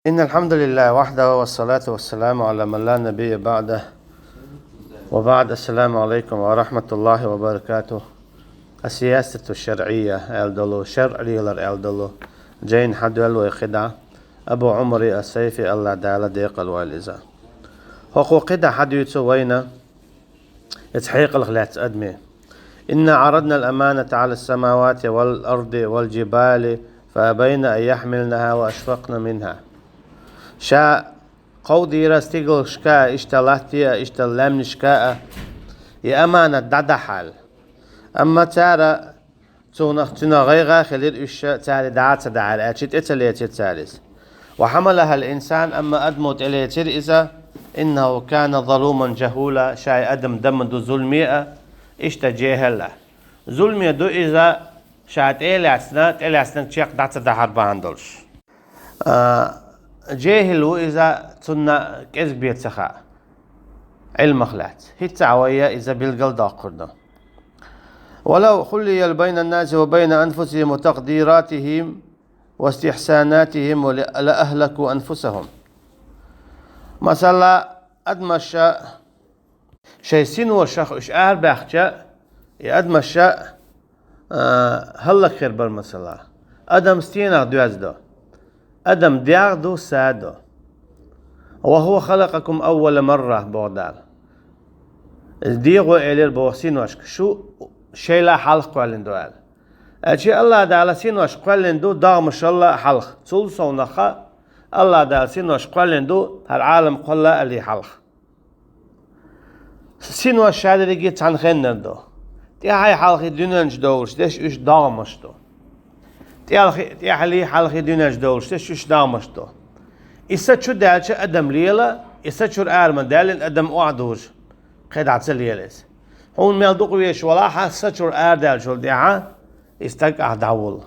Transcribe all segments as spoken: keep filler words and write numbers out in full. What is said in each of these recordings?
إن الحمد لله وحده والصلاة والسلام على من لا نبي بعده وبعد. السلام عليكم ورحمة الله وبركاته. السياسة الشرعية аьлла долу, шарӀ лелар аьлла долу жайна хьадоьлла вай кхидӀа Абу Ӏумар ас-Сайфи, Аллахь Дала декъала войла иза. ХӀокхо кхидӀа хьадуьйцу вайна, иза хьекъалх лаьцна адаме. إنا عرضنا الأمانة على السماوات والأرض والجبال فأبين أن يحملنها وأشفقن منها. Ша кховдийра стигалшка а, иштта латте а, иштта лаьмнашка а, и аманат дӀадахьа аьлла. Амма цара цунах, цунах гӀайгӀа хилира уьш, цара дӀа а ца дахьара, аьлча тӀе ца лецира цара иза. وحملها الإنسان, амма адамо тӀелецира иза, إنه كان ظلوما جهولا, ша адам дама ду зуламе а, иштта жехӀал а. Зуламе ду иза, ша тӀе а лаьцна, тӀелаьцнарг чекх дӀа ца дахьар бахьана долуш. А, жехӀил ву иза, цунна кӀезиг бен ца хаьа Ӏилмах лаьцна. ХӀинца а вай иза билгалдоккхур ду. ولو خلي بين الناس وبين أنفسهم وتقديراتهم واستحساناتهم ول-، لأهلكوا أنفسهم. Масала, адамаша шайн синошах уьш арабаьхча, и адамаша, а, хӀаллакьхир бара, масала. Адам стенах доьзна ду? Адам дегӀ ду, са ду? وهو خلقكم أول مرة, боху Дала. Иза дегӀо элира боху синошка, шу шайла хьалха кхоьллина ду аьлла. Аьлча Аллахь Дала синош кхоьллина ду догӀмашалла хьалха. Цул совнаха Аллахь Дала синош кхоьллина ду хӀара Ӏалам кхолла а ле хьалха. Синош ша дерриге цхьана хеннара ду. ТӀаьхьий хьалхий дуьнен чу довлуш дерш уьш догӀмаш ду. ТӀаьхьий, тӀаьхьий хьалхий дуьнен чу довлуш дерш уьш догӀмаш ду. И са чу даьлча адам лела, и са чуьра ара ма даьллина адам охьадужу. КхидӀа ца лела иза. Хьуна мел дукха везаш валахь а, са чуьра арадаьллачул тӀаьхьа и стаг ахь дӀаволла.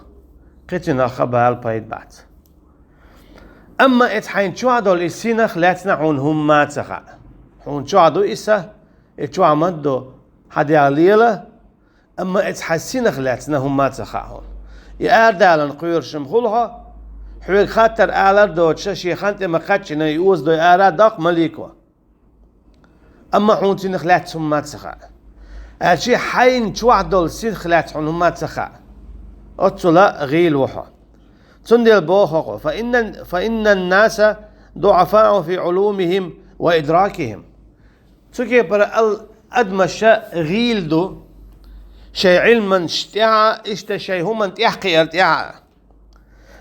Кхин цуьнах бала пайда бац. Амма иза хьайна чохь долу и синах лаьцна хьуна хӀумма а ца хаьа. Хьуна чохь ду и са, и чохь ма ду, хьан дегӀ лела, амма иза хьайн синах лаьцна хӀумма а ца хаьа хьуна. И арадаларна кхоьруш-м хуьлу хьо, хьоьга хаттар алар а доцуш, шен хан тӀе ма-кхаччина и озадой ара а доккху малико. Амма хьуна цунах лаьцна хӀумма а ца хаьа. Аьлча хьайна чохь долу синах лаьцна хьуна хӀумма а ца хаьа. Оццула гӀийла ву хьо. Цундела боху хӀокхо: فإن، فإن الناس ضعفاء في علومهم وإدراكهم. Цу кепара ал-, адамаша гӀийла ду шайн Ӏилманаш тӀехь а, иштта шайн хӀуманна тӀехь кхиар тӀехь а.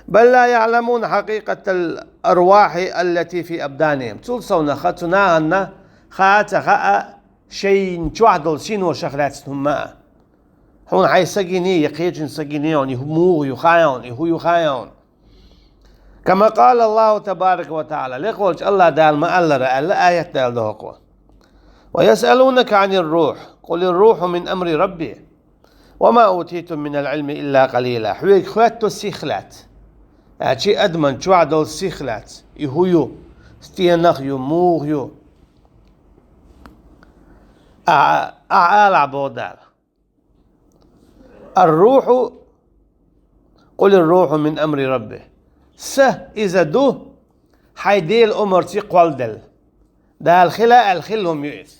بل لا يعلمون حقيقة الأرواح التي في أبدانهم. Цул совнаха цу нахана хаа а ца хаьа шайна чохь долу синошах лаьцна хӀумма а. Хьуна хьайн са гиний, я кхечун са гиний хьуна, и муха ю хаьа хьуна, и хӀун ю хаьа хьуна. كما قال الله تبارك وتعالى, лекха волчу Аллахь Дала ма-аллара аьлла, аят даьлла ду хӀокхо: ويسألونك عن الروح، قل الروح من أمر ربي، وما أوتيتم من العلم إلا قليلا. Хьоьга хоьтту сих лаьцна. Аьлча адаман чохь долу сих лаьцна. И хӀун ю? Стенах ю, муха ю? Ахь, ахь алахь, боху Дала. الروح، قل الروح من أمر ربي. Са иза ду хьайн Делан омарций кхолладелла. Дала хила аьлла хилла хӀума ю иза.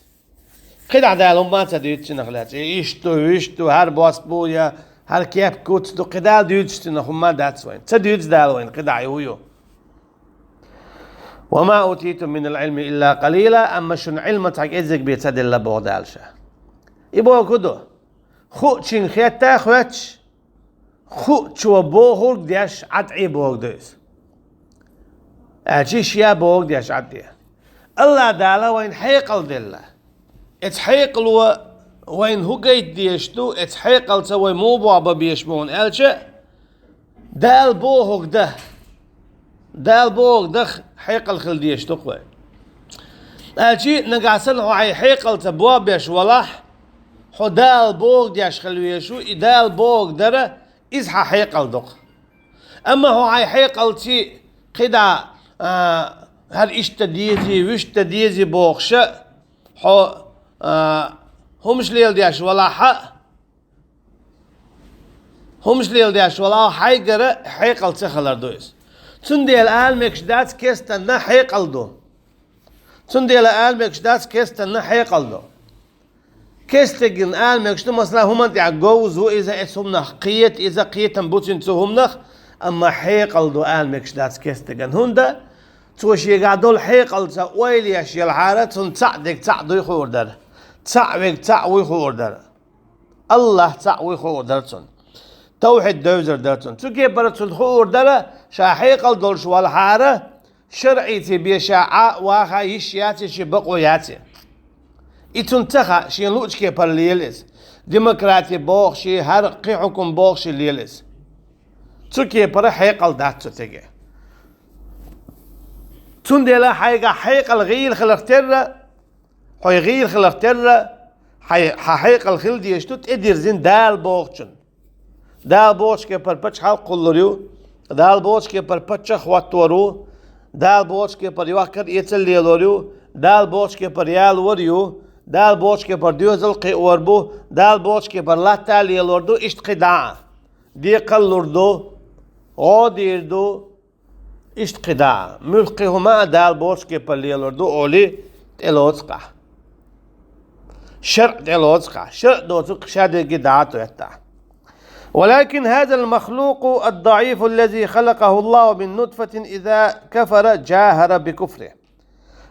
КхидӀа Дала хӀумма а ца дуьйцу цунах лаьцна. И иштта ду, вуьшта ду, хӀара бос бу я хӀара кеп-куц ду, кхидӀа Дала дуьйцуш цунах хӀумма а дац вайна. Ца дуьйцу Дала вайна кхидӀа и хӀун ю. وما أوتيتم من العلم إلا قليلا, амма шуна Ӏилма цхьа кӀеззиг бен ца делла, боху Дала ша. И бохург хӀун ду? Хуучуьнга хетта а хоьттуш, хуучо бохург деш Ӏад Ӏе бохург ду иза. Аьлча ша бохург деш Ӏад Ӏе. Аллахь Дала вайна хьекъал делла. Эцу хьекъало вайна хӀун гайта дезаш ду, эцу хьекъалца вай муха боху бан безаш бу хьуна аьлча, Дала бохург дан. Дала бохург дан хьекъал хила дезаш ду-кх вай. Аьлча, нагахь санна хьо хьайн хьекъалца боху беш валахь, хьо Дала бохург деш хила везаш ву, и Дала бохург дар, иза хьан хьекъал ду-кх. Амма хьо хьайн хьекъалций кхидӀа, а, хӀара иштта дезий, вуьшта дезий бохуша, хьо, а, хӀумаш леладеш валахь, хӀумаш леладеш валахь, хьайгара хьекъал ца хилар ду иза. Цундела ала мегаш дац кестанна хьекъал ду. Цундела ала мегаш дац кестанна хьекъал ду. Кестаган ала мегаш ду, масала, хӀуман тӀехь говза ву иза, эцу хӀуманах кхета иза, кхетам бу цуьнан цу хӀуманах, амма хьекъал ду ала мегаш дац кестаган. ХӀунда цо шегахь долу хьекъалца ойла еш елхьара, цунна цхьаъ дерг цхьаъ дуй хуур дара. Цхьаъ верг цхьаъ вуй хуур дара. АллахӀ цхьаъ вуй хуур дара цунна. Тавхьид девзар дара цунна. Цу кепара цунна хуур дара, ша хьекъал долуш валахьара, шарӀица бен ша Ӏа а ваха йиш яц и, шен бакъо яц и. И цунна ца хаьа, шена луъучу кепара лела иза. Демократи бохуш и, хӀара кхин хьукум бохуш и лела иза. Цу кепара хьекъал дац цу теге. Цундела хьайгахь хьекъал гӀийла хиларх терра, хьо гӀийла хиларх терра, хьай, хьан хьекъал хила дезаш ду тӀедирзина Дала бохучунна. Дала бохучу кепара пачхьалкх кхуллур ю, Дала бохучу кепара паччахь хӀоттор ву, Дала бохучу кепара йохкар-эцар лелор ю, Дала бохучу кепара ялор ю, Дала бохучу кепара доьзал кхиор бу, Дала бохучу кепара латта лелор ду, иштта кхидӀа а. Декхал лур ду, гӀо дийр ду, иштта кхидӀа а. Муьлххе хӀума а Дала бохучу кепара лелор ду олий, тӀелоцу кхахь. ШарӀ тӀелоцу кхахь. ШарӀ доцург ша дерриге дӀа а тоьттахь. ولكن هذا المخلوق الضعيف الذي خلقه الله من نطفة إذا كفر جاهر بكفره.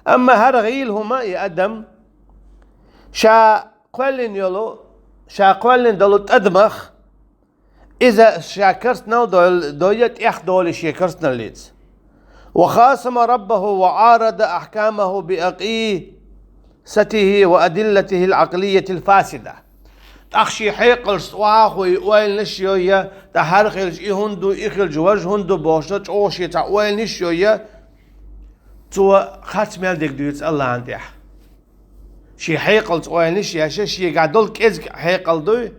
Амма хӀара гӀийла хӀума и адам, ша кхоьллина йолу, ша кхоьллина долу тӀадамах, иза ша керстанал дой-, дойя тӀехдолий шен керстаналлица. وخاصم ربه وعارض أحكامه بأقيسته وأدلته العقلية الفاسدة. ТӀаккха шен хьекъалшца охьахуй, ойланаш йойя, тӀаьхьара хилча и хӀунда ду, и хилча важа хӀунда ду бохуш, чӀогӀа шен цхьа ойланаш йойя, цо харц мел дерг дуьйцу АллахӀан тӀехь. Шен хьекъалца ойланаш еш, шегахь долу кӀезиг хьекъал дуй,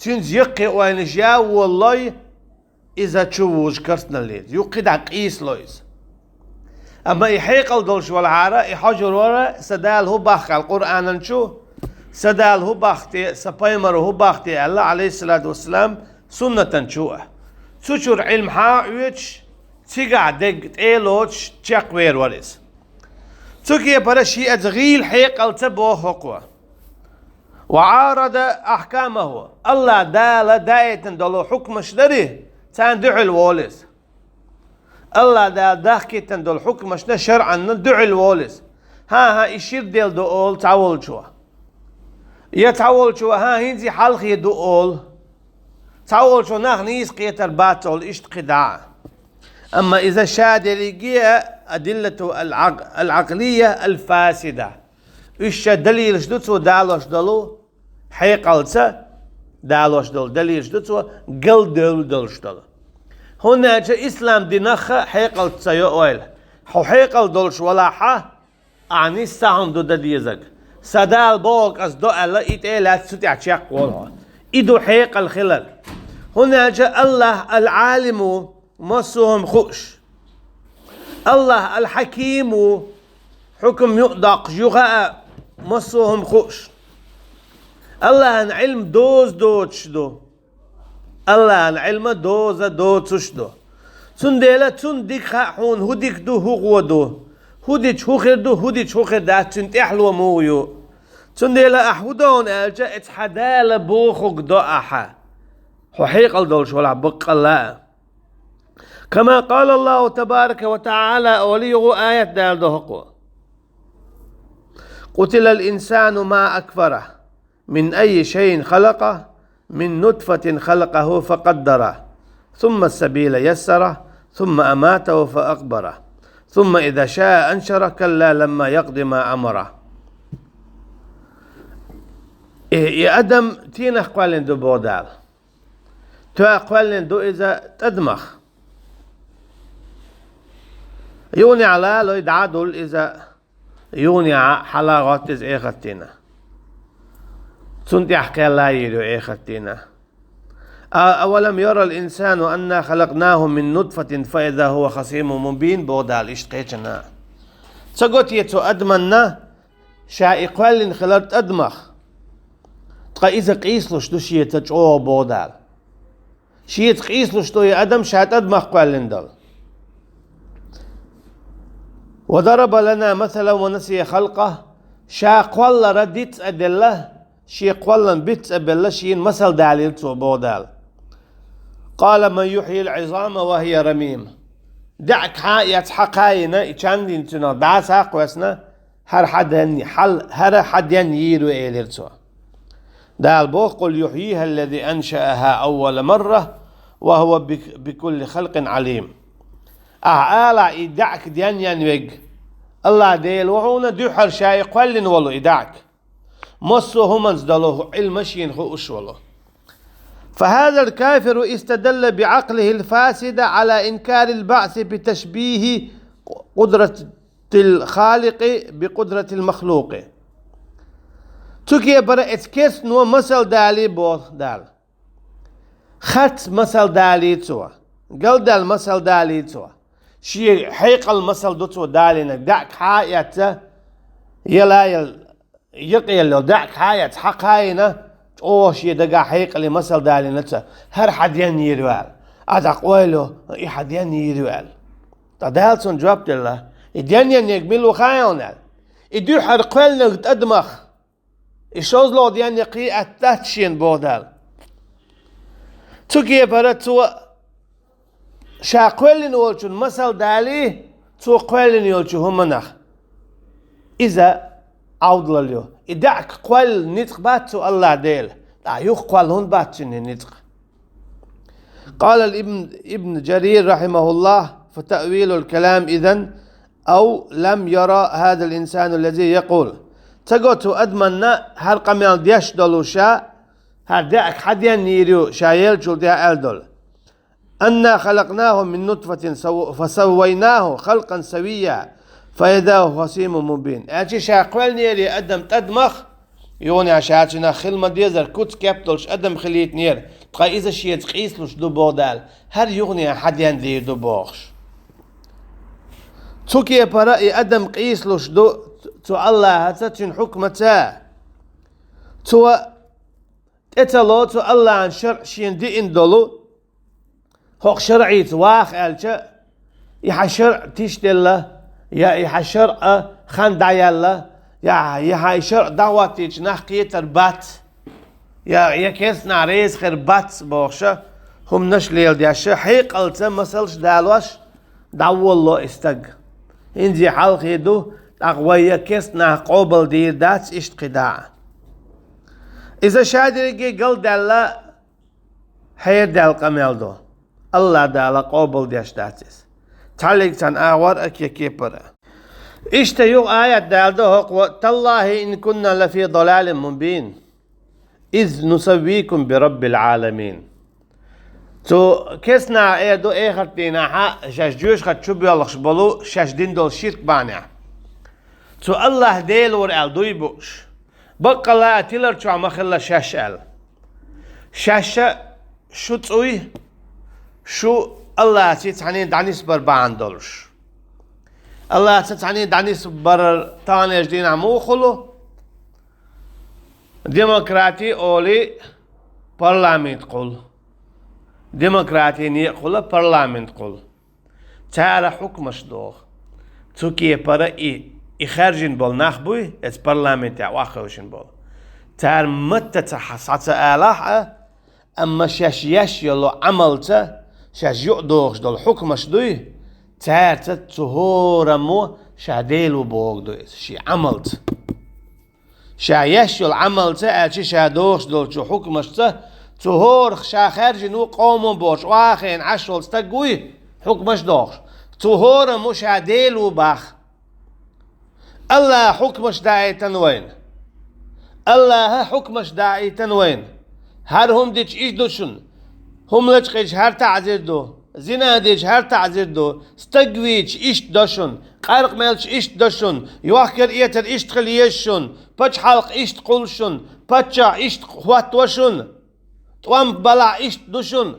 цуьнца яккхий ойланаш я воллой, иза чу вужу керстаналлица, юххе дӀа къийсало иза. Амма и хьекъал долуш валахьара, и хьожур вара, сан Дала хӀун боху аьлла Къуръанан чу, сан Дала хӀун боху те, сан пайхамаро хӀун боху те аьлла, Ӏалайхиссалату вассалам, суннатан чу а. Цу чуьра Ӏилма хьа а оьцуш, цигахь дерг тӀе а лоцуш, чекхвер вара иза. Цу кепара шен иза гӀийла хьекъалца боху хӀокхо. وعارض أحكامه. АллахӀ Дала даийтина долу хьукмаш дарий, царна дуьхьал волу иза. АллахӀ Дала дахкийтина долу хьукмашна, шарӀанна дуьхьал волу иза. ХӀан-хӀа, и шира делла ду олу цхьаволчо. Я цхьаволчо, хӀан, хӀинца и хьалхе ду олу. Цхьаволчо нах нийса кхетар бац олу, иштта кхидӀа а. Амма иза ша дерриге а أدلة العق-، العقلية الفاسدة. Уьш ша далилаш ду цо далош долу, хьекъалца далош долу, далилаш ду цо галдевлла долуш долу. ХӀунда аьлча ислам динах а хьекъалца ца йо ойла. Хьо хьекъал долуш валахьа, ахьа нисса хьуна ду дан дезаг. Сан Дала бохург ас до аьлла, и тӀе а лаьцна цу тӀехь чекхволу хьо. И ду хьекъал хилар. ХӀунда аьлча АллахӀ ал-Ӏалим ву, массо а хӀума хууш. АллахӀ ал-Хьаким ву, хьукам юкъадоккхуш, юха а массо а хӀума хууш. АллахӀан Ӏилма доза доцуш ду. АллахӀан Ӏилма доза доцуш ду. Цундела цунна дика хаьа хьуна хӀун дика ду, хӀун гӀо ду, хӀун дича хӀун хир ду, хӀун дича хӀун хир дац, цуьнан тӀаьхьало муха ю. Цундела ахьа хӀун до аьлча, эцхьа Дала бохург до ахьа. Хьо хьекъал долуш валахь баккъалла а. كما قال الله تبارك وتعالى, олий юха аят Дала до хӀокхо. قتل الإنسان ما أكفره. من أي شيء خلقه؟ من نطفة خلقه فقدره، ثم السبيل يسره، ثم أماته فأقبره، ثم إذا شاء أنشره، كلا لما يقض ما أمره. И, и адам тенах кхоьллина ду боху Дала. Тоьа кхоьллина ду иза тӀадамах. Юханехьа лалой дӀа а дуллу иза. Юханехьа хьала гӀотта иза эхартина. Цунна тӀехь кхел а йийр ю эхартина. А-, أولم ير الإنسان أنا خلقناه من نطفة فإذا هو خصيم مبين, боху Дала иштта кхечанхьа. Ца го те цу адаманна, ша и кхоьллина хилар тӀадамах. Ткъа иза къийсалуш ду шеца чӀогӀа, боху Дала. Шеца къийсалуш ду и адам ша тӀадамах кхоьллина долу. وضرب لنا مثلا ونسي خلقه, ша кхоллар дицӀа делла, шен кхоллам бицӀа белла, шена масал далийла цо, боху Дала. قال من يحيي العظام وهي رميم. ДаьӀаг хьа а эцна, хьа кхайина, и чан дина цунах дӀаса а кхоьссина, хӀара хьан ден, хьал-, хӀара хьан ден йийр ю, элира цо. Дала боху: قل يحييها الذي أنشأها أول مرة وهو بك-, بكل خلق عليم. Ахьа ала, и даьӀаг ден йина верг АллахӀ Дела ву хьуна, дуьххьара ша и кхоьллина волу и даьӀаг. Массо а хӀуманца долу Ӏилма шена хууш волу. فهذا الكافر استدل بعقله الفاسد على إنكار البعث بتشبيه قدرة الخالق بقدرة المخلوق. Цу кепара эцу керстано масал далий, боху Дала. Харц масал далий цо, галдаьлла масал далий цо. Шен хьекъал масал ду цо далийнарг, даьӀаг хьа а эцна, яла ял-, якъаелла йолу даьӀаг хьа а эцна, хьа кхайина, чӀогӀа шен дагахь хьекъале масал далийна цо. ХӀара хьан ден йийр ю аьлла. Ахьа дӀакъойло, и хьан ден йийр ю аьлла. Ткъа Дала цунна жоп делла: и ден йинарг мила ву хаьий хьуна аьлла. И дуьххьара кхоьллинарг тӀадамах. И шозлагӀа ден йина кхин а атта дац шена, боху Дала. Цу кепара цо ша кхоьллина волчун масал далий, цо кхоьллина йолчу хӀуманах. Иза Ӏовдалалла ю. И даьӀаг кхолла ницкъ бац цу АллахӀ Дела, ткъа юха кхолла хӀунда бац цуьнан ницкъ? قال الابن، ابن جرير رحمه الله: فتأويل الكلام إذن أو لم يرى هذا الإنسان الذي يقول. Ца го цу адамна хӀара къамел деш долу ша, хӀара даьӀаг хьан ден йийр ю ша еллачул тӀаьхьа аьлла долу: أنا خلقناه من نطفة سو-، فسويناه خلقا سويا فإذا هو خصيم مبين. Аьлча ша кхоьллинера и адам тӀадамах, юха а ша цуьнах хила ма-дезара куц-кеп долуш адам хилийтинера, ткъа иза шеца къийсалуш ду, боху Дала, хӀара юха а хьан ден дийр ду бохуш. Цу кепара и адам къийсалуш ду цу АллахӀаца, цуьнан хьукмаца. Цо тӀе ца ло цу АллахӀан шарӀ шена диъна долу, хӀокху шарӀица ваха аьлча, и хьан шарӀ тишделла, я и хьан шарӀ хан дӀаяьлла, я и хьан шарӀ дӀахӀоттийча нах кхетар бац, я, я керстанахь реза хир бац бохуша, хӀуманаш леладеш, хьекъалца масалш далош, дӀаволало и стаг. ХӀинца хьалхе ду, тӀаккха вай я керстанахь къобал дийр дац иштта кхин дӀа а. Иза ша дерриге галдаьлла, хьерадаьлла къамел ду. АллахӀ Дала къобал деш дац иза. Цхьаллиг цхьана агӀор а, кхин кепара а. Иштта юха аят далдо хӀокхо: تالله إن كنا لفي ضلال مبين إذ نسويكم برب العالمين. Цу керстанаха эр ду эхарт дийнахьа шаьш жоьжахати чу боьлхуш болу, шаьш дина долу ширк бахьанехь. Цу АллахӀ Дела вара аьлла дуй бууш. Баккъалла а тилар чохь ма хилла шаьш аьлла. Шаьша шу цӀуй, шу АллахӀций цхьаьний дӀанисбар бахьана долуш. АллахӀца цхьаьний дӀанисбарар таханлерчу дийнахь муха хуьлу? Демократи олий парламент кхуллу. Демократи некъахула парламент кхуллу. Цара хьукмаш доху. Цу кепара и, и хаьржина болу нах буй, эца парламентехь охьахевшина болу. Цара матта ца хьа-, схьа ца алахь а, амма шаьш еш йолу Ӏамалца, шаьш юкъадохуш долу хьукмаш дуй, цаьрца цу хӀораммо ша Дела ву боху ду иза, шен Ӏамалца. Ша еш йолу Ӏамалца, аьлча ша дохуш долчу хьукмашца, цу хӀорах ша хаьржина ву къомо бохуш, охьахиъна Ӏаш волу стаг вуй, хьукмаш дохуш. Цу хӀораммо ша Дела ву бах. АллахӀа хьукмаш даийтина вайна. АллахӀа хьукмаш даийтина вайна. ХӀара хӀума дича иштта ду шуна. ХӀума лачкъийча хӀара таӀзир ду. Зина дича хӀара таӀзир ду. Стаг вийча иштта до шуна. Къаркъа мелча иштта до шуна. Йохкар-эцар иштта хила еза шуна. Пачхьалкх иштта кхуллу шуна. Паччахь иштта хӀоттаво шуна. ТӀом балахь иштта ду шуна.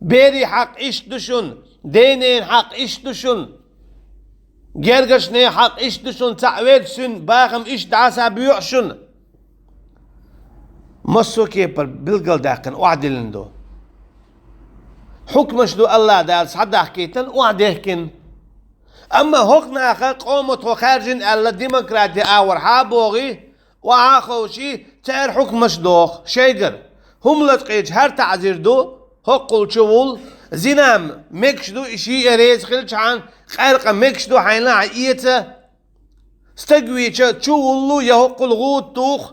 Берийн хьакъ иштта ду шуна, ден-ненан хьакъ иштта ду шуна, гергарчу ненан хьакъ иштта ду шуна, цхьаъ верг цуьнан бахам иштта дӀасабоьгӀу шуна. Массо а кепара билгалдаьккхина охьадиллина ду. Хьукмаш ду АллахӀ Дала схьадахкийтина, охьадехкина. Амма хӀокху наха къоман тхо хаьржина аьлла демократи агӀор хьа а богӀий, охьа а ховший, цара хьукмаш доху шайгара. ХӀума лачкъийча хӀара таӀзир ду, хӀоккхул чу вул, зина мегаш ду, и шиъ реза хилчахьана, къаьркъа мегаш ду, хьайна хьан эца, стаг вийча чу вуллу я хӀоккхул гӀуда туху.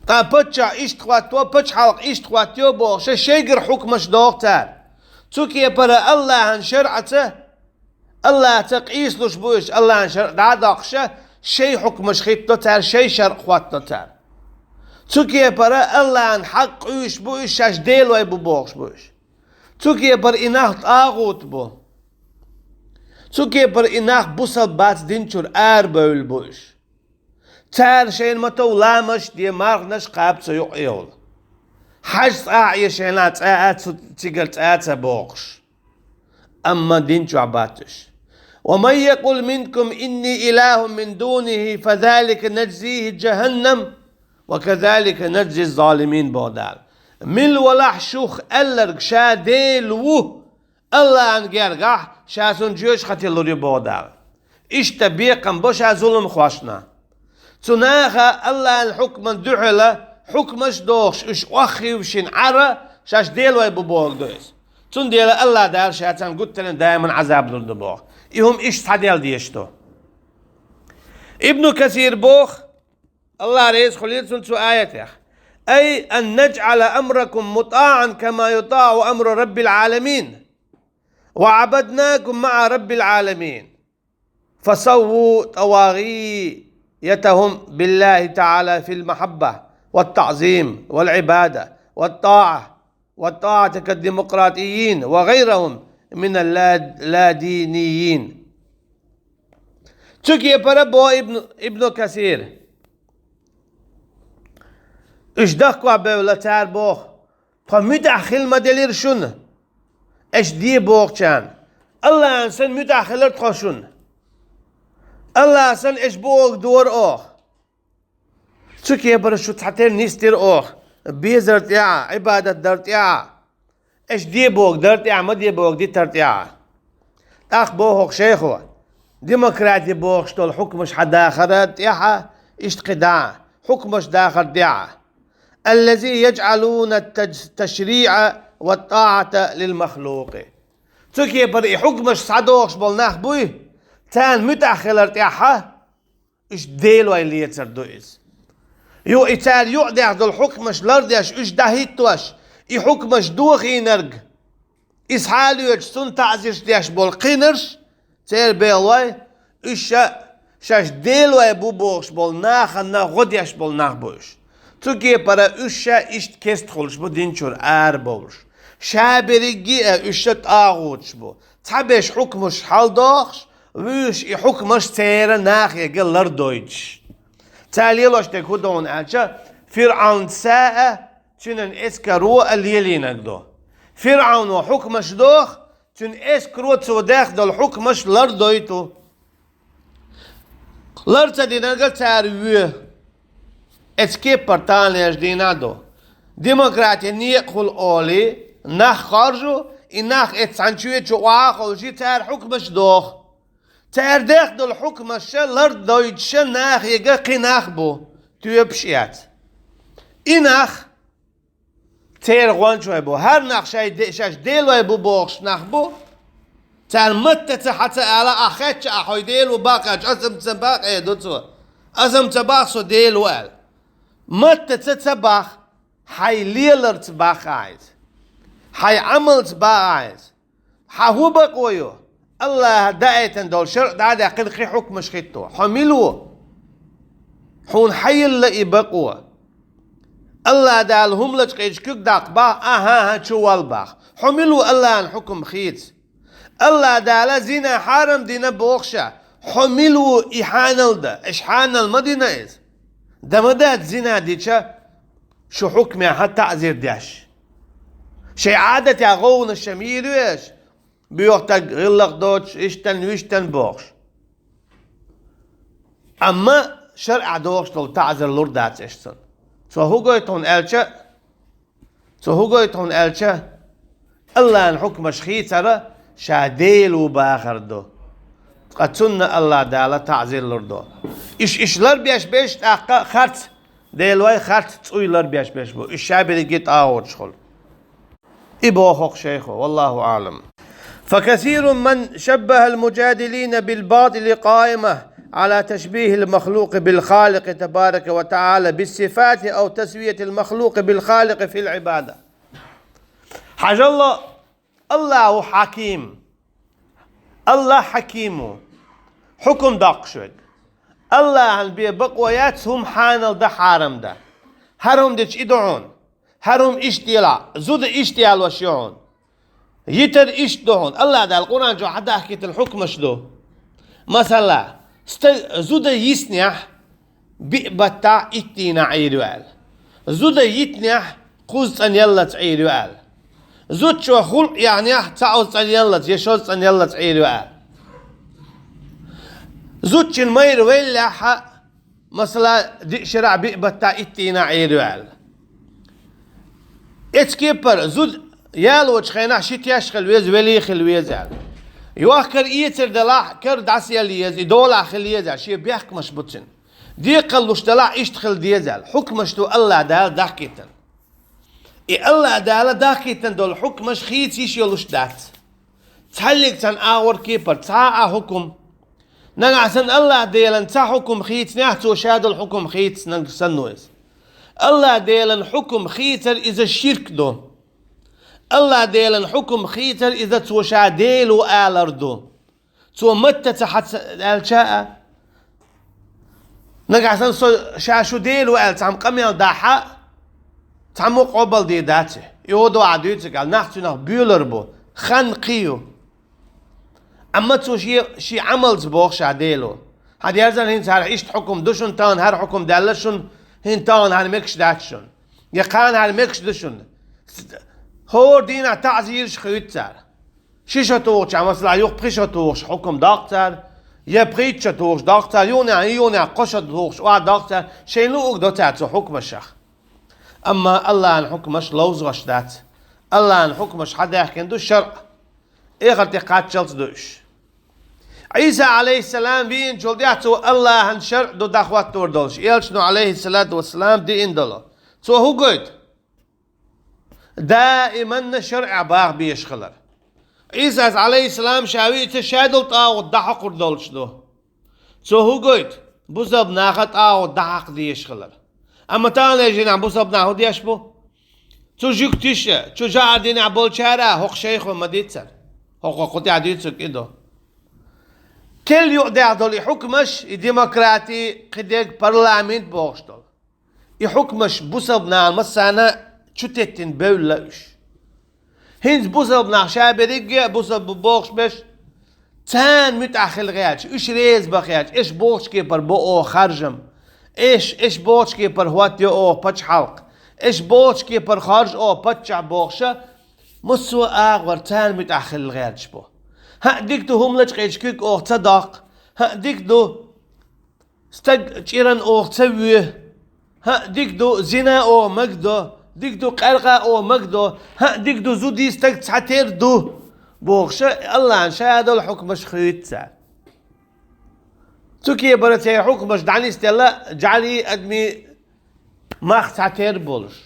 Ткъа паччахь иштта хӀотто, пачхьалкх иштта хӀоттайо бохуш, шайгара хьукмаш доху цара. Цу кепара АллахӀан шарӀаца, АллахӀаца къийсалуш бу уьш, АллахӀан шарӀ дӀа а доккхуш, шайн хьукмаш хӀитто цара, шайн шарӀ хӀотто цара. Цу кепара АллахӀан хьакъ къуьйсуш бу уьш, шаьш делой бу бохуш бу уьш. Цу кепара и нах тӀагӀут бу. Цу кепара и нах бусалба бац дин чуьра арабевлла бу уьш. Цара шайна ма-тов ламазаш а де, марханаш а кхаба цу юкъа йовла. Хьаьж цкъа а Ӏе шайна цкъа а, цу цигара цкъа а ца бохуш. Амма дин чохь бац уьш. «ومن يقل منكم إني إله من دونه فذلك نجزيه جهنم وكذلك نجزي الظالمين», боху Дала. Мила валахь шух аьлларг ша Дела ву, АллахӀан гергахь ша цунна жоьжахати лур ю, боху Дала. Иштта бекхам бо ша зуламхошна. Цу наха АллахӀан хьукман дуьхьала хьукмаш а дохуш, уьш охьахевшина Ӏара, шаьш делой бу бохург ду иза. Цундела АллахӀ Дала ша царна гуттаренна даиман Ӏазаб лур ду боху. И хӀума иштта схьаделла дезаш ду. Ибну Касир боху, АллахӀ реза хуьлийла цунна, цу аятех: «أي أن نجعل أمركم مطاعا كما يطاع أمر رب العالمين وعبدناكم مع رب العالمين فسووا طواغيتهم بالله تعالى في المحبة والتعظيم والعبادة والطاعة والطاعة كالديمقراطيين وغيرهم من اللادينيين». Цу кепара боху Ибн, Ибну Касир. Уьш дахкор бевлла цара боху: «Тхо муьтӀахь хила ма делира шуна, аша де бохучарна. АллахӀан санна муьтӀахь хилира тхо шуна. АллахӀ санна аша бохург дора оха». Цу кепара шу цхьатерра нисдира оха, безар тӀехь а, Ӏибадат дар тӀехь а, аша де бохург дар тӀехь а, ма де бохург дитар тӀехь а. ТӀаккха боху шайхо: «Демократи бохуш долу хьукмаш хьан дахар тӀехь а, иштта кхин дӀа а, хьукмаш дахар тӀехь а. الذي يجعلون التج-، التشريع والطاعة للمخلوق». Цу кепара и хьукмаш схьадохуш болу нах буй, царна муьтӀахь хилар тӀехь а, уьш делой лецар ду иза. Юха и цара юкъадехна долу хьукмаш лардеш, уьш дӀахӀиттош, и хьукмаш дохийнарг, иза хьалоьцуш, цунна таӀзирш деш болу кхинарш, церан белой, уьш ша шаьш делой бу бохуш болу нахана гӀо деш болу нах бу уьш. Цу кепара уьш ша иштта кестахуьлуш бу дин чуьра арабовлуш. Ша берриге а уьш ша тӀагӀуташ бу. Цхьаберш хьукмаш хьалдохуш, вуьйш и хьукмаш церан нахе ган лардойтуш. Цара лелош дерг хӀун ду аьлча, ФирӀавнца а, цуьнан эскаро а лелийнарг ду. ФирӀавно хьукмаш доху, цуьнан эскаро цо дехна долу хьукмаш лардойту. Лар ца динарг цара воь. Эцу кеппара таханлерчу дийнахь ду. Демократи некъахула олий, нах хоржу, и нах эцу цхьана чоь чу охьа а ховший, цара хьукмаш доху. Цара дехна долу хьукмаш ша лардойтуш ша нахе ган кхин нах бу, тоьпаш эца. И нах церан гӀончой бу. ХӀара нах шай де-, шаьш делой бу бохуш нах бу. Цара маттаца хьан ца ала, ахь хетча, ахь хьой Дела ву баккхача, аса-м ца баккха, э, ду цо. Аса-м ца баккха, со Дела ву аьлла. Маттаца ца баккха, хьайн леларца баккха ахь иза. Хьайн Ӏамалца баккха ахь иза. Хьан хӀун бакъо ю? АллахӀа даийтина долу шарӀ дӀа а даьккхина кхин хьукмаш хӀитто. Хьо мила ву? Хьуна хьан йилла и бакъо? АллахӀ Дала хӀума лачкъийча куьг даккха боху, ахьа-хьа чу вала боху. Хьо мила ву АллахӀан хьукам хийца? АллахӀ Дала зина хьарам дина боху ша. Хьо мила ву и хьанал дан? Аша хьанал ма дина иза. Дан ма дац зина дича, шу хьукмехь таӀзир деш. Шайн Ӏадатехь гӀовгӀанаш ша мийр ю аша? Боьха стаг гӀиллакх доцуш, иштан, вуьштан бохуш. Амма шарӀехь дохуш долу таӀзар лур дац аша цунна. Цо хӀун гойту хьуна аьлча, цо хӀун гойту хьуна аьлча, АллахӀан хьукмаш хийцара ша Дела ву бахар ду. Ткъа цунна Аллах Дала таӀзир лур ду. Иш, иш ларбеш беш тӀаккха харц, Делой харц цӀуй ларбеш беш бу. Иш шаберриге тӀагӀоташ хуьлу. И боху шайхо, والله أعلم. فكثير من شبه المجادلين بالباطل قائمة على تشبيه المخلوق بالخالق تبارك وتعالى بالصفات أو تسوية المخلوق بالخالق في العبادة. Хьажал, Аллаху хьаким. Аллах хьаким ву. Хьукум доккхуш верг. Аллахьан бен бакъо яц хӀума хьанал дан, хьарам дан. ХӀара хӀума дича и ду хьуна. ХӀара хӀума иштта делахь, зуда иштта ялош ю хьуна. Йитар иштта ду хьуна. Аллах Дала Къуръан чохь хьадахкийтина хьукмаш ду. Масала, стаг зуда йиснехь, биъ баттахь итт дийнахь Ӏийр ю аьлла. Зуда йитнехь, кхузза цӀанъяллалц Ӏийр ю аьлла. Зудчо хӀулкъ яьхнехь, цкъазза цӀанъяллалц я шозза цӀанъяллалц Ӏийр ю аьлла. Зудчун майра веллехь, масала, диъ шарахь биъ баттахь итт дийнахь Ӏийр ю аьлла. Эцу кепара, зуда ялочу хенахь ши теш хила веза, велий хила веза аьлла. Йохк-кара эцар делахь, кара дӀасаяла еза, и долахь хила еза аьлла, шен бехкамаш бу цуьнан. Декхар луш делахь, иштта хила деза аьлла. Хьукмаш ду Аллах Дала дахкийтина. И Аллах Дала дахкийтина долу хьукмаш хийца йиш йолуш дац. Цхьаьллиг цхьана агӀор кепара, цхьа а хьукум. Нагахь санна Аллах Делан цхьа хьукум хийцинехь, цо ша долу хьукум хийцинарг санна ву иза. Аллах Делан хьукум хийцар иза ширк ду. Аллах Делан хьукум хийцар иза цо ша Дела ву алар ду. Цо матта ца хьаца аьлча а, нагахь санна со ша шу Дела ву аьлла цхьамма къамел дахь а, цхьаммо къобалдийр дац и. И хӀун ду ахь дуьйцург аьлла, нах цуьнах боьлур бу, хан кхин ю. Амма цо шен, шен Ӏамалца боху ша Дела ву. Хьан дерзан хӀинца хӀара иштта хьукум ду шуна, тахана хӀара хьукум даьлла шуна, хӀинца тахана хӀара мегаш дац шуна. Я кхана хӀара мегаш ду шуна. ХӀора дийнахь таӀзираш хуьйцу цара. Ши шо тухучохь, масала, юха пхи шо тухуш хьукум доккху цара, я пхийтта шо тухуш доккху цара, юханехь, юханехь кхо шо тухуш охьадоккху цара, шайна луург до цара цу хьукмашах. Амма Аллахьан хьукмаш ловзош дац. Аллахьан хьукмаш хьадаьхкина ду шаръ. Эхарте кхаччалц ду уьш. Ӏийса, Ӏалайхиссалам, вийначул тӀаьхьа цо Аллахьан шаръ ду дӀахӀоттор долуш, элчано, Ӏалайхиссалату вассалам, диъна долу. Цо хӀун гойту? Даиманна шаръехь баха безаш хилар. Ӏийсас, Ӏалайхиссалам, ша виъча ша долу тӀагӀут дӀахьокхур долуш ду. Цо хӀун гойту? Бусалба наха тӀагӀут дӀахьакха дезаш хилар. Амма таханлерчу дийнахь бусалба нах хӀун деш бу? Цу жуьгташа, цу жаӀар динехь болчара хӀокху шайхо ма-дийццара. ХӀокхо кху тӀехь дуьйцург и ду. Керла юкъадаьхна долу и хьукмаш, и демократи, кхидерг парламент бохуш долу. И хьукмаш бусалба наха массарна чу теттина бевлла уьш. ХӀинца бусалба нах ша берриге а бусалба бу бохуш берш, царна муьтӀахь хила гӀерташ, уьш реза бан гӀерташ, эш бохучу кепара бо оха харжам, эш, эш бохучу кепара хӀоттайо оха пачхьалкх, эш бохучу кепара хоржу оха паччахь бохуша, массо а агӀор царна муьтӀахь хила гӀерташ бу. ХӀаъ, дика ду, хӀума лачкъийча куьг оха ца доккху, хӀаъ, дика ду, стаг чӀиран оха ца вуьй, хӀаъ, дика ду, зина оха магадо, дика ду, къаьркъа оха магадо, хӀаъ, дика ду, зудий стаг цхьатера ду, бохуша, Аллахьан ша долу хьукмаш хуьйцу цара. Цу кепара церан хьукмаш дӀанисделла, жӀаьлий адамий мах цхьатера болуш.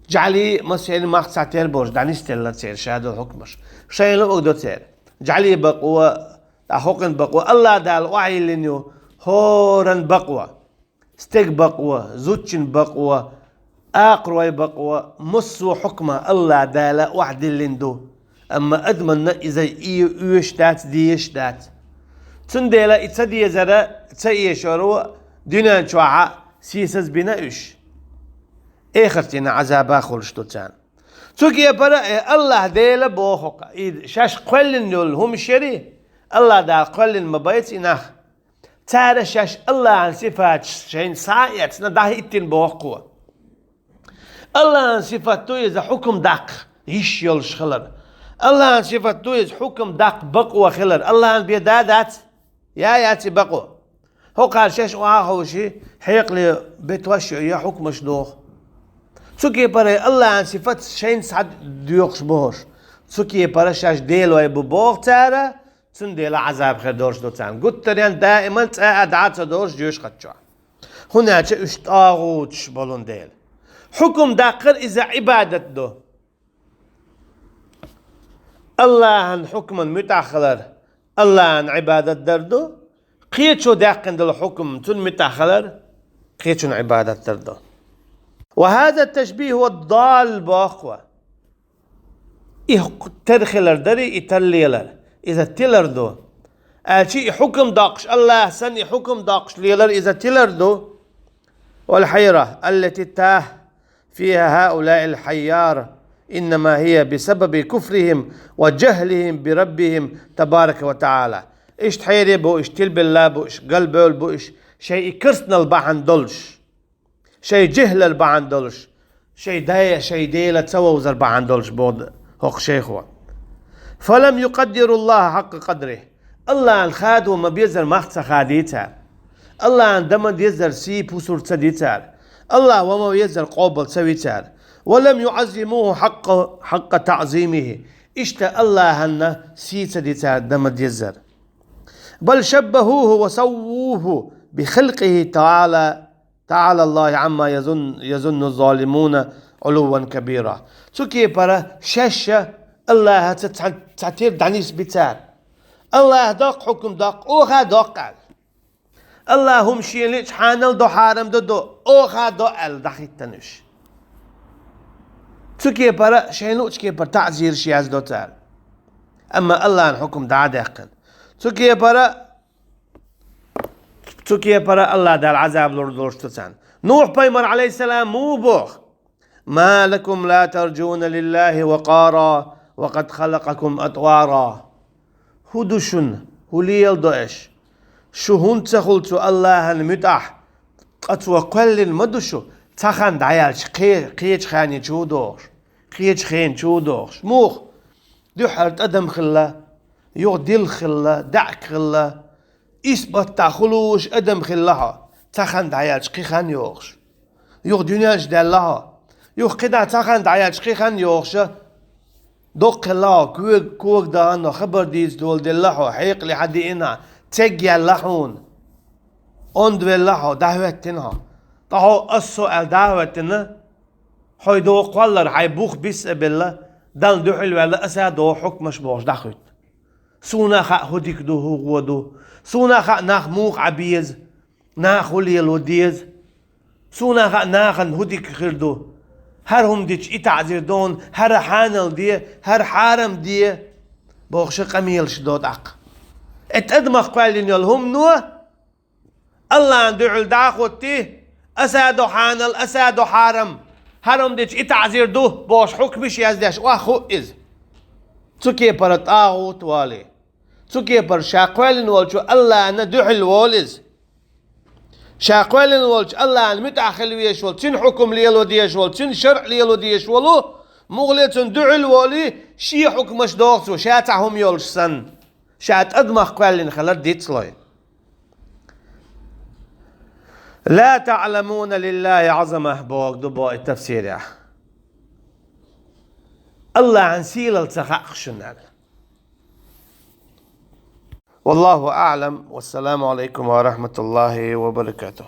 ЖӀаьлий массеран мах цхьатера болуш дӀанисделла церан ша долу хьукмаш. Шайна луург до церан. ЖӀаьлий бакъо, дӀахьокхуьнан бакъо, Аллах Дала охьайиллина ю хӀоранна бакъо. Стеган бакъо, зудчун бакъо, акхарой бакъо, массо а хьукма Аллах Дала охьадиллина ду. Амма адаманна иза и оьшуш дац, дезаш дац. Цундела и ца дезара, ца эшаро дуьнен чохь сийсаз бина уьш. Эхартина Ӏазаба хуьлуш ду царна. Цу кепара, э, Аллах Дела боху-кх, и шаьш кхоьллина йолу хӀума шери, Аллах Дала кхоьллина ма байца и нах. Цара шаьш Аллахьан сифаташ шайна схьа а эцна, дӀахӀиттина боху-кх. Аллахьан сифат ду иза хьукам даккха йиш йолуш хилар. Аллахьан сифат ду иза хьукам даккха бакъо хилар. Аллахьан бен да дац? Я яц и бакъо? ХӀокхара шаьш охьа а ховший, хьекъале бетош а йо, я хьукмаш доху. Цу кепара Аллахьан сифат шайна схьа доькхуш бохуш. Цу кепара шаьш Делой бу боху цара, Цундела Ӏазап хир долуш ду царна. Гуттаренна даиман цкъа а дӀа ца долуш жоьжахати чохь. ХӀунда аьлча уьш тӀагӀуташ болун дела. Хьукум даккхар иза Ӏибадат ду. Аллахьан хьукман муьтӀахь хилар Аллахьан Ӏибадат дар ду. Кхечо даьккхина долу хьукм цунна муьтӀахь хилар кхечун Ӏибадат дар ду. Ва хаза ташбиху ва далл боху. И тера хилар дарий, и тарлелар, иза тилар ду. Аьлча и хьукам доккхуш, Аллахь санна и хьукам доккхуш лелар иза тилар ду. Вал хьайра, аллати тахь фиха хаула ил хьайяр, иннама хия бисабаби куфрихим ва джахлихим би Раббихим табарака ва таала. Иштта хьере бу, иштта тилбелла бу, иштта галбевлла бу, иштта шайн и карснал бахьана долуш. Шайн жехӀлар бахьана долуш, шайн дай, шайн Дела ца вовзар бахьана долуш боху хӀокху шайхо. Фалам юкъаддируллаха хьакъа къадри. Аллахьан хадо ма беззара мах ца хадий цара. Аллахьан дан ма деззара сий пусур ца ди цара. Аллахь ва ма веззара къобал ца ви цара. Валам юӀаззимуху хьакъа, хьакъа таӀзимихи. Иштта Аллахьанна сий ца ди цара дан ма деззара. Бал шаббахуху ва саввуху би халкъихи таала. Таала Аллаху амма язун-, язунну залимуна улуван кабира. Цу кепара шаьш а Аллахьаца цхьа, цхьа тера дӀанисби цара. Аллахь доккху, хьукум доккху, оха доккху аьлла. Аллахь хӀума шена лиъча хьанал до, хьарам до, до, оха до аьлла дӀахӀиттина уьш. Цу кепара шайн луъучу кепара таӀзираш яздо цара. Амма Аллахьан хьукум дӀа а даьккхина. Цу кепара Цу кепара Аллахь Дала Ӏазаб лур долуш ду царна. Нухь пайхамар, алейхиссалам, муха боху: «Ма лакум ла тарджуна лиллахи вакъара ва къад халакъакум атвара». ХӀун ду шуна? ХӀун леладо аша? Шу хӀунда ца хуьлу цу Аллахьан муьтӀахь? Ткъа цо кхоьллина ма ду шу, цхьа хан дӀаяьлча кхе-, кхечу ханна чу догӀуш, кхечу хенна чу догӀуш. Муха? Дуьххьара тӀадам хилла, юха дилха хилла, даьӀахк хилла, исс баттахь хуьлуш адам хилла хьо, цхьа хан дӀаяьлча кхин хан йогӀуш. Юха дуьнен чу даьлла хьо. Юха кхидӀа цхьа хан дӀаяьлча кхин хан йогӀуша, доккха хилла хьо, кога, кога дахана хабар дийца дола делла хьо, хьекъале хьан диъина, цегъяьлла хьуна. Онда велла хьо, дӀахӀоьттина хьо. Ткъа хьо ас со аьлла дӀахӀоьттина, хьой догӀу кхоллар, хьайн бух бисса а белла, Далла дуьхьал ваьлла, аса а догӀу хьукмаш бохуш дӀахӀуьтту. Суна хаьа хӀун дика ду, хӀун гӀо ду. Суна хаьа нах муха Ӏа беза, наха хӀун лело деза. Суна хаьа нахана хӀун дика хир ду. ХӀара хӀума дича и таӀзир дона, хӀара хьанал де, хӀара хьарам де, бохуша къамелаш до тӀаккха. Э, тӀадамах кхоьллина йолу хӀумано, Аллахьан дуьхьал дӀа а хӀоттий, аса а до хьанал, аса а до хьарам, хӀара хӀума дича и таӀзир ду, бохуш хьукмаш яздеш, охьахуу иза. Цу кепара тӀагӀут валий. Цу кепара ша кхоьллина волчу Аллахьана дуьхьал волу иза. Ша кхоьллина волчу Аллахьана муьтӀахь хила везаш волу, цуьнан хьукум лело дезаш волу, цуьнан шарӀ лело дезаш волу, муххале цунна дуьхьал волий, шен хьукмаш доху цо, ша цхьа хӀума йолуш санна. Ша тӀадамах кхоьллина хилар дицлой. «Ла таъламуна лиллахи Ӏазама», боху ду бо и тафсирехь. Аллахьан сийлалла ца хаьа шуна аьлла. Валлаху аълам. Вассаламу алайкум ва рахматуллахи ва баракатух.